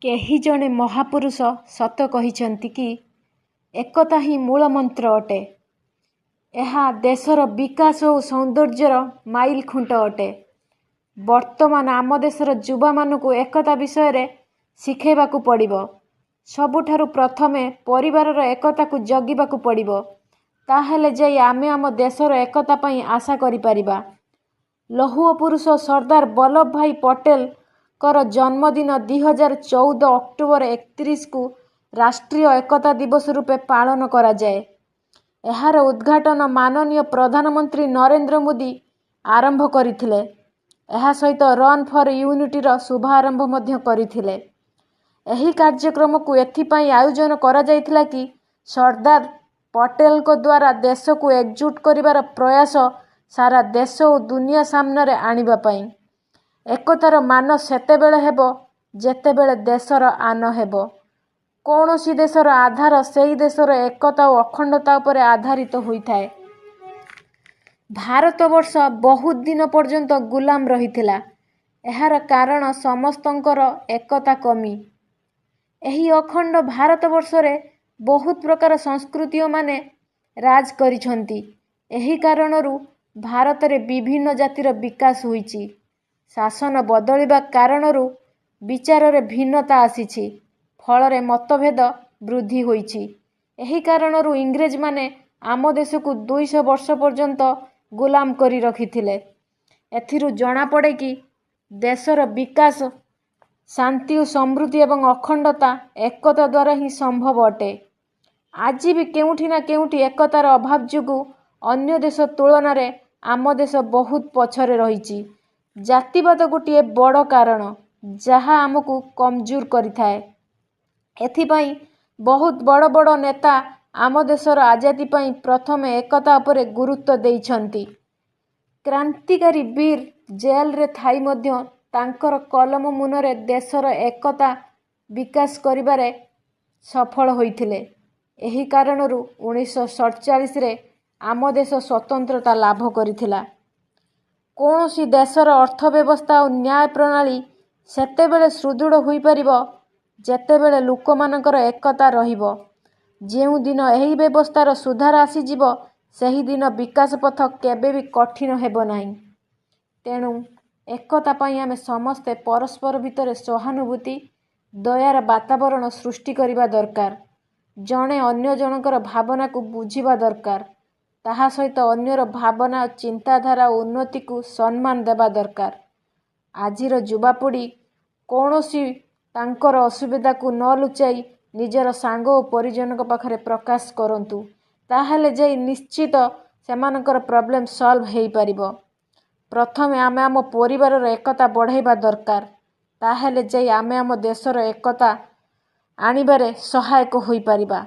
କେହି ଜଣେ ମହାପୁରୁଷ ସତ କହିଛନ୍ତି କି ଏକତା ହିଁ ମୂଳ ମନ୍ତ୍ର ଅଟେ। ଏହା ଦେଶର ବିକାଶ ଓ ସୌନ୍ଦର୍ଯ୍ୟର ମାଇଲ ଖୁଣ୍ଟ ଅଟେ। ବର୍ତ୍ତମାନ ଆମ ଦେଶର ଯୁବାମାନଙ୍କୁ ଏକତା ବିଷୟରେ ଶିଖାଇବାକୁ ପଡ଼ିବ। ସବୁଠାରୁ ପ୍ରଥମେ ପରିବାରର ଏକତାକୁ ଜଗିବାକୁ ପଡ଼ିବ। ତାହେଲେ ଯାଇ ଆମେ ଆମ ଦେଶର ଏକତା ପାଇଁ ଆଶା କରିପାରିବା। ଲୌହ ପୁରୁଷ ସର୍ଦ୍ଦାର ବଲ୍ଲଭ ଭାଇ ପଟେଲଙ୍କର ଜନ୍ମଦିନ 2014 ଅକ୍ଟୋବର 31କୁ ରାଷ୍ଟ୍ରୀୟ ଏକତା ଦିବସ ରୂପେ ପାଳନ କରାଯାଏ। ଏହାର ଉଦ୍ଘାଟନ ମାନନୀୟ ପ୍ରଧାନମନ୍ତ୍ରୀ ନରେନ୍ଦ୍ର ମୋଦି ଆରମ୍ଭ କରିଥିଲେ। ଏହା ସହିତ ରନ୍ ଫର୍ ୟୁନିଟିର ଶୁଭାରମ୍ଭ ମଧ୍ୟ କରିଥିଲେ। ଏହି କାର୍ଯ୍ୟକ୍ରମକୁ ଏଥିପାଇଁ ଆୟୋଜନ କରାଯାଇଥିଲା କି ସର୍ଦ୍ଦାର ପଟେଲଙ୍କ ଦ୍ୱାରା ଦେଶକୁ ଏକଜୁଟ କରିବାର ପ୍ରୟାସ ସାରା ଦେଶ ଓ ଦୁନିଆ ସାମ୍ନାରେ ଆଣିବା ପାଇଁ। ଏକତାର ମାନ ସେତେବେଳେ ହେବ, ଯେତେବେଳେ ଦେଶର ଆନ ହେବ। କୌଣସି ଦେଶର ଆଧାର ସେହି ଦେଶର ଏକତା ଓ ଅଖଣ୍ଡତା ଉପରେ ଆଧାରିତ ହୋଇଥାଏ। ଭାରତବର୍ଷ ବହୁତ ଦିନ ପର୍ଯ୍ୟନ୍ତ ଗୁଲାମ ରହିଥିଲା। ଏହାର କାରଣ ସମସ୍ତଙ୍କର ଏକତା କମି। ଏହି ଅଖଣ୍ଡ ଭାରତବର୍ଷରେ ବହୁତ ପ୍ରକାର ସଂସ୍କୃତିମାନେ ରାଜ କରିଛନ୍ତି। ଏହି କାରଣରୁ ଭାରତରେ ବିଭିନ୍ନ ଜାତିର ବିକାଶ ହୋଇଛି। ଶାସନ ବଦଳିବା କାରଣରୁ ବିଚାରରେ ଭିନ୍ନତା ଆସିଛି, ଫଳରେ ମତଭେଦ ବୃଦ୍ଧି ହୋଇଛି। ଏହି କାରଣରୁ ଇଂରେଜମାନେ ଆମ ଦେଶକୁ 200 ବର୍ଷ ପର୍ଯ୍ୟନ୍ତ ଗୁଲାମ କରି ରଖିଥିଲେ। ଏଥିରୁ ଜଣାପଡ଼େ କି ଦେଶର ବିକାଶ, ଶାନ୍ତି ଓ ସମୃଦ୍ଧି ଏବଂ ଅଖଣ୍ଡତା ଏକତା ଦ୍ୱାରା ହିଁ ସମ୍ଭବ ଅଟେ। ଆଜି ବି କେଉଁଠି ନା କେଉଁଠି ଏକତାର ଅଭାବ ଯୋଗୁଁ ଅନ୍ୟ ଦେଶ ତୁଳନାରେ ଆମ ଦେଶ ବହୁତ ପଛରେ ରହିଛି। ଜାତିବାଦ ଗୋଟିଏ ବଡ଼ କାରଣ, ଯାହା ଆମକୁ କମଜୋର କରିଥାଏ। ଏଥିପାଇଁ ବହୁତ ବଡ଼ ବଡ଼ ନେତା ଆମ ଦେଶର ଆଜାଦି ପାଇଁ ପ୍ରଥମେ ଏକତା ଉପରେ ଗୁରୁତ୍ୱ ଦେଇଛନ୍ତି। କ୍ରାନ୍ତିକାରୀ ବୀର ଜେଲରେ ଥାଇ ମଧ୍ୟ ତାଙ୍କର କଲମ ମୁନରେ ଦେଶର ଏକତା ବିକାଶ କରିବାରେ ସଫଳ ହୋଇଥିଲେ। ଏହି କାରଣରୁ 1947ରେ ଆମ ଦେଶ ସ୍ୱତନ୍ତ୍ରତା ଲାଭ କରିଥିଲା। କୌଣସି ଦେଶର ଅର୍ଥ ବ୍ୟବସ୍ଥା ଓ ନ୍ୟାୟ ପ୍ରଣାଳୀ ସେତେବେଳେ ସୁଦୃଢ଼ ହୋଇପାରିବ, ଯେତେବେଳେ ଲୋକମାନଙ୍କର ଏକତା ରହିବ। ଯେଉଁଦିନ ଏହି ବ୍ୟବସ୍ଥାର ସୁଧାର ଆସିଯିବ, ସେହିଦିନ ବିକାଶ ପଥ କେବେ ବି କଠିନ ହେବ ନାହିଁ। ତେଣୁ ଏକତା ପାଇଁ ଆମେ ସମସ୍ତେ ପରସ୍ପର ଭିତରେ ସହାନୁଭୂତି, ଦୟାର ବାତାବରଣ ସୃଷ୍ଟି କରିବା ଦରକାର। ଜଣେ ଅନ୍ୟ ଜଣଙ୍କର ଭାବନାକୁ ବୁଝିବା ଦରକାର। ତାହା ସହିତ ଅନ୍ୟର ଭାବନା, ଚିନ୍ତାଧାରା ଓ ଉନ୍ନତିକୁ ସମ୍ମାନ ଦେବା ଦରକାର। ଆଜିର ଯୁବାପିଢ଼ି କୌଣସି ତାଙ୍କର ଅସୁବିଧାକୁ ନ ଲୁଚାଇ ନିଜର ସାଙ୍ଗ ଓ ପରିଜନଙ୍କ ପାଖରେ ପ୍ରକାଶ କରନ୍ତୁ, ତାହେଲେ ଯାଇ ନିଶ୍ଚିତ ସେମାନଙ୍କର ପ୍ରୋବ୍ଲେମ୍ ସଲ୍ଭ ହେଇପାରିବ। ପ୍ରଥମେ ଆମେ ଆମ ପରିବାରର ଏକତା ବଢ଼ାଇବା ଦରକାର, ତାହେଲେ ଯାଇ ଆମେ ଆମ ଦେଶର ଏକତା ଆଣିବାରେ ସହାୟକ ହୋଇପାରିବା।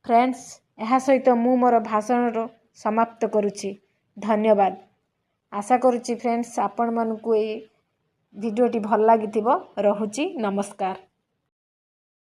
ଫ୍ରେଣ୍ଡସ୍, ଏହା ସହିତ ମୁଁ ମୋର ଭାଷଣର ସମାପ୍ତ କରୁଛି। ଧନ୍ୟବାଦ। ଆଶା କରୁଛି ଫ୍ରେଣ୍ଡସ୍, ଆପଣମାନଙ୍କୁ ଏଇ ଭିଡ଼ିଓଟି ଭଲ ଲାଗିଥିବ। ରହୁଛି, ନମସ୍କାର।